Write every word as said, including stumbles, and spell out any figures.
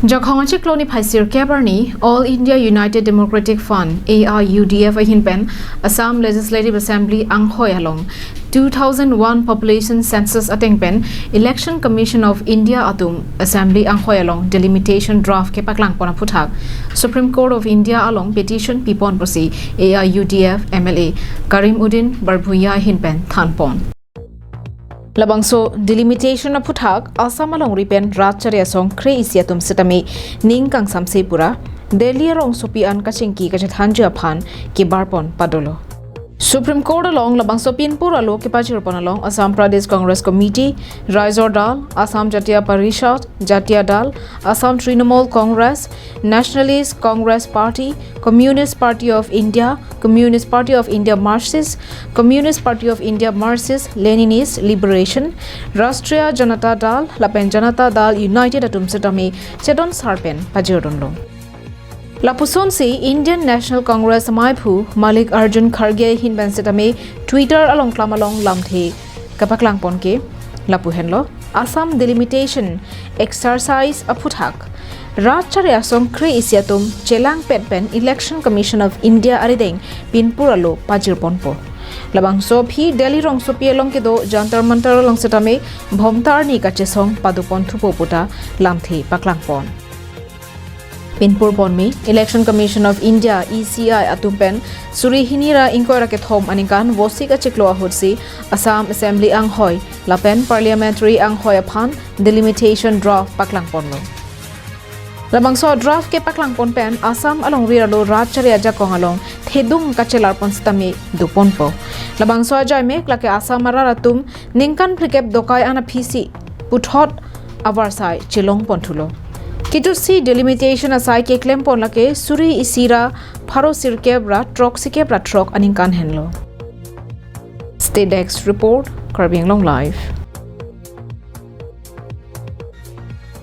Jakhong achiklo niphai sirkep arni All India United Democratic Front, A I U D F ahin pen Assam Legislative Assembly anghoi along two thousand one population census ateng pen Election Commission of India atum Assembly anghoi along delimitation draft kepaklang pon aphuthak Supreme Court of India along petition pipon pusi A I U D F M L A Karim Uddin Barbhuiya ahin pen than pon. Labangso delimitation aphuthak Assam alongri pen rat chari asong kre-isi atum sitame ning kangsamse pura Delhi arongsopi an kachingki kachethanji aphan kebar pon padolo. Supreme Court along labangso pinpur alo kepajir pon along Assam Pradesh Congress Committee, Raizor Dal, Assam Jatiya Parishad, Jatiya Dal, Assam Trinamool Congress, Nationalist Congress Party, Communist Party of India, Communist Party of India Marxist, Communist Party of India Marxist Leninist Liberation, Rashtriya Janata Dal lapen Janata Dal United atum sitame chedon sar pen pajirdunlo. Lapusonsi Indian National Congress amaiphu Mallikarjun Kharge ahin pen sitame Twitter along klam along lamthe kepaklang pon ke lapu henlo, Assam delimitation exercise aphuthak rat chari asong kre-isi atum chelangpet pen Election Commission of India arideng pinpur alo pajir ponpo. Labangso aphi Delhi rongsopi along kedo Jantar Mantar along sitame Bhomta arni kachesong pado pon thupo puta lamthe paklang pon. Pinpur ponme, Election Commission of India, E C I atum pen suri hini ra ingkoi ra kethom aningkan Vosik achiklo ahutsi Assam Assembly anghoi lapen Parliamentary anghoi aphan delimitation draft paklang ponlo. Labangso draft kepaklang pon pen Assam alongri arlo rat chari ajakong along thedung kachelar pon sitame do ponpo. Labangso ajaimek lake Assam arat atum ningkan phlikep dokai an aphisi puthot avarsai chelong pon thulo. Kitusi delimitation asai keklem pon lake suri isi ra pharo sirkep ra throk sikep ra throk aningkan henlo. State Desk Report, Karbi Anglong Live.